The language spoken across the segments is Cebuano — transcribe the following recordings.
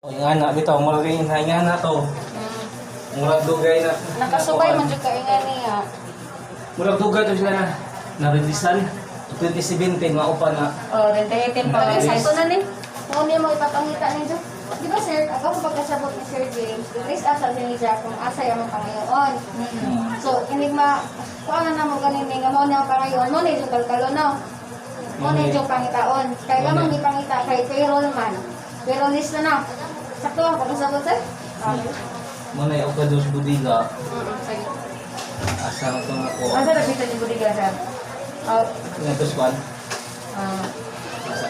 Ingana bitaw, murag ingana to. Murag dugay na. Nakasubay man jud ka nga niya. Murag dugay to sila na na-releasean. 2017 mao pa na. Oh, 2018 pa. Bagay sakto na ni. Mao niya mo ipapangita ninyo. Di ba, sir, ako pagkasabot ni Sir James, release asa ni Jack kung asa yung pangayoon. So, enigma, kuha na namo ganin nga mao niya ang pangayoon, mo na yung kalkalo no. Mo na yung pangitaon. Kay gamang gipangita kay payroll man. Payroll list na na. Sakto ako pagkasabot, sir? Okay. Mo na yung dos budiga. Sige. Asa na to na ko. Asa nakita ni Budiga, sir? Oh, Nga to squad. Ah. Asa.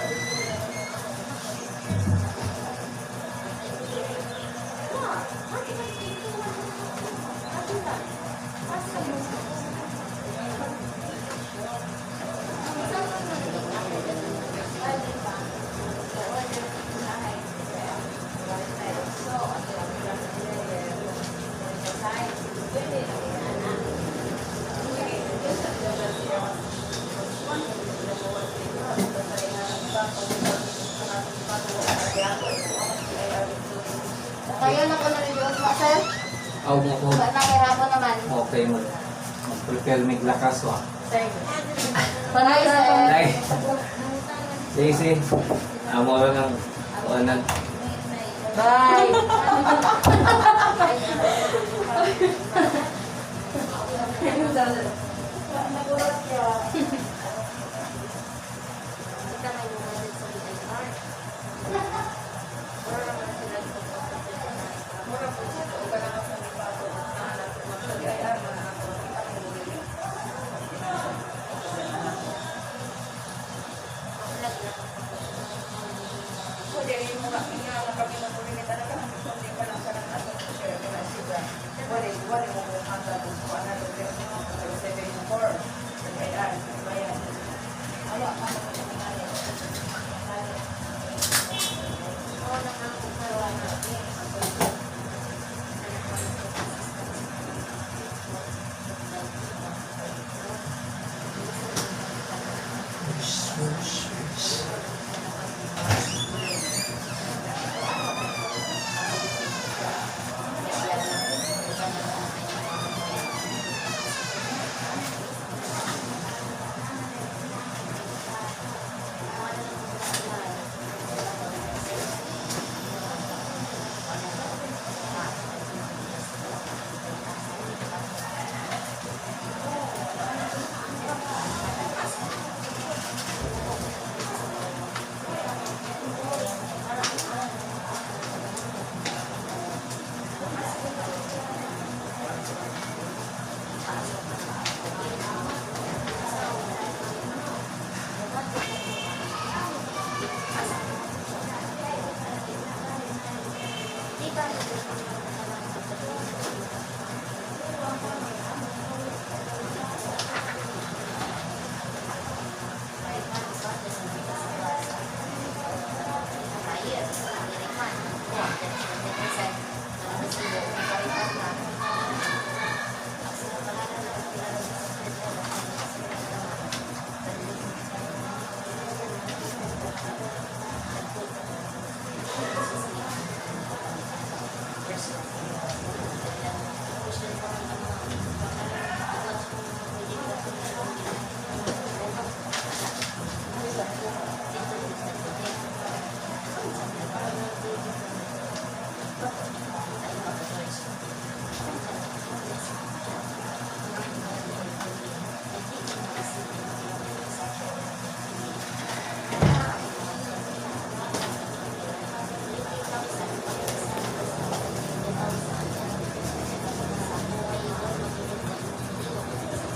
Kayo na ko na rin ma, sir. Aw mo ko. Ba na kay hapon naman. Okay mo. Mag-prepare mig lakas wa. Sige. Bye, sir. Ay. Sige, sige. Amo ra nang kuanan. Bye! Nagulat siya. Shh, shh, shh.